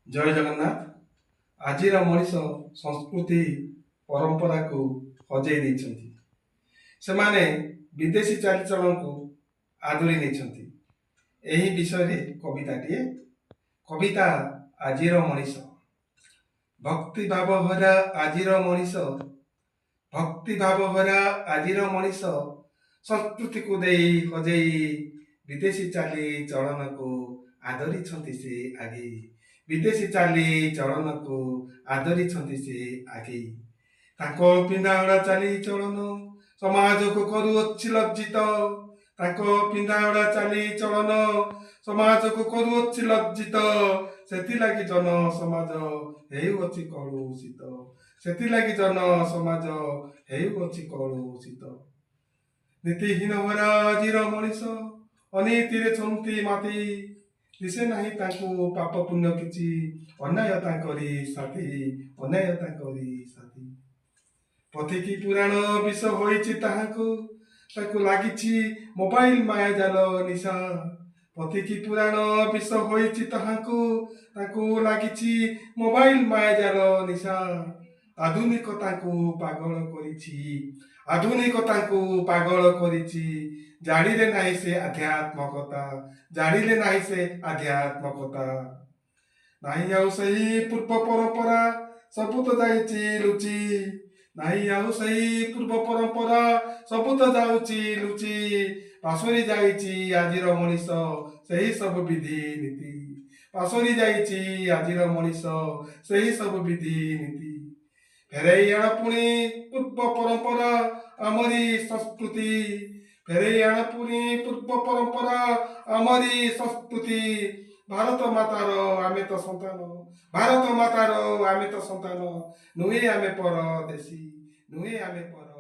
ଜୟ ଜଗନ୍ନାଥ। ଆଜିର ମଣିଷ ସଂସ୍କୃତି ପରମ୍ପରାକୁ ହଜେଇ ଦେଇଛନ୍ତି। ସେମାନେ ବିଦେଶୀ ଚାଲିଚଳନକୁ ଆଦରି ନେଇଛନ୍ତି। ଏହି ବିଷୟରେ କବିତାଟିଏ। କବିତା ଆଜିର ମଣିଷ। ଭକ୍ତି ଭାବ ହରା ଆଜିର ମଣିଷ, ଭକ୍ତି ଭାବ ହରା ଆଜିର ମଣିଷ, ସଂସ୍କୃତିକୁ ଦେଇ ହଜେଇ, ବିଦେଶୀ ଚାଲି ଚଳନକୁ ଆଦରିଛନ୍ତି ସେ ଆଗେଇ। ବିଦେଶୀ ଚାଲି ଚଳନକୁ ଆଦରିଛନ୍ତି ସେ ଆଗେଇ। ତାଙ୍କ ପିନ୍ଧାଅଡ଼ା ଚାଲି ଚଳନ ସମାଜକୁ କରୁଅଛି ଲଜ୍ଜିତ। ତାଙ୍କ ପିନ୍ଧାଅଡ଼ା ଚାଲି ଚଳନ ସମାଜକୁ କରୁଅଛି ଲଜ୍ଜିତ। ସେଥିଲାଗି ଜନ ସମାଜ ହେଉଅଛି କଳୁଷିତ। ସେଥିଲାଗି ଜନ ସମାଜ ହେଉଅଛି କଳୁଷିତ। ନୀତିହୀନ ଭରା ଆଜିର ମଣିଷ ଅନୀତିରେ ଛନ୍ତି ମାତି। ଦିଶେ ନାହିଁ ତାଙ୍କୁ ପାପ ପୁଣ୍ୟ କିଛି, ଅନ୍ୟାୟ ତାଙ୍କରି ସାଥୀ, ଅନ୍ୟାୟ ତାଙ୍କରି ସାଥୀ। ପୋଥିକି ପୁରାଣ ବିଷ ହୋଇଛି ତାହାଙ୍କୁ, ତାକୁ ଲାଗିଛି ମୋବାଇଲ ମାୟାଜାଲ ନିଶା। ପୋଥିକି ପୁରାଣ ବିଷ ହୋଇଛି ତାହାଙ୍କୁ, ତାଙ୍କୁ ଲାଗିଛି ମୋବାଇଲ ମାୟାଜାଲ ନିଶା। ଆଧୁନିକ ତାଙ୍କୁ ପାଗଳ କରିଛି, ଆଧୁନିକ ତାଙ୍କୁ ପାଗଳ କରିଛି। ଜାଣିଲେ ନାହିଁ ସେ ଆଧ୍ୟାତ୍ମକତା, ଜାଣିଲେ ନାହିଁ ସେ ଆଧ୍ୟାତ୍ମକତା। ନାହିଁ ଆଉ ସେହି ପୂର୍ବ ପରମ୍ପରା, ସବୁ ତ ଯାଇଛି ଲୁଚି। ନାହିଁ ଆଉ ସେହି ପୂର୍ବ ପରମ୍ପରା, ସବୁ ତ ଯାଉଛି ଲୁଚି। ପାଶୋରି ଯାଇଛି ଆଜିର ମଣିଷ ସେହି ସବୁ ବିଧି ନୀତି। ପାଶୋରି ଯାଇଛି ଆଜିର ମଣିଷ ସେହି ସବୁ ବିଧି ନୀତି। ଫେରେଇ ଆଣ ପୁଣି ପୂର୍ବ ପରମ୍ପରା ଆମରି ସଂସ୍କୃତି। ଫେରେଇ ଆଣ ପୁଣି ପୂର୍ବ ପରମ୍ପରା ଆମରି ସଂସ୍କୃତି। ଭାରତ ମାତାର ଆମେ ତ ସନ୍ତାନ, ଭାରତ ମାତାର ଆମେ ତ ସନ୍ତାନ, ନୁହେଁ ଆମେ ପରଦେଶୀ, ନୁହେଁ ଆମେ ପର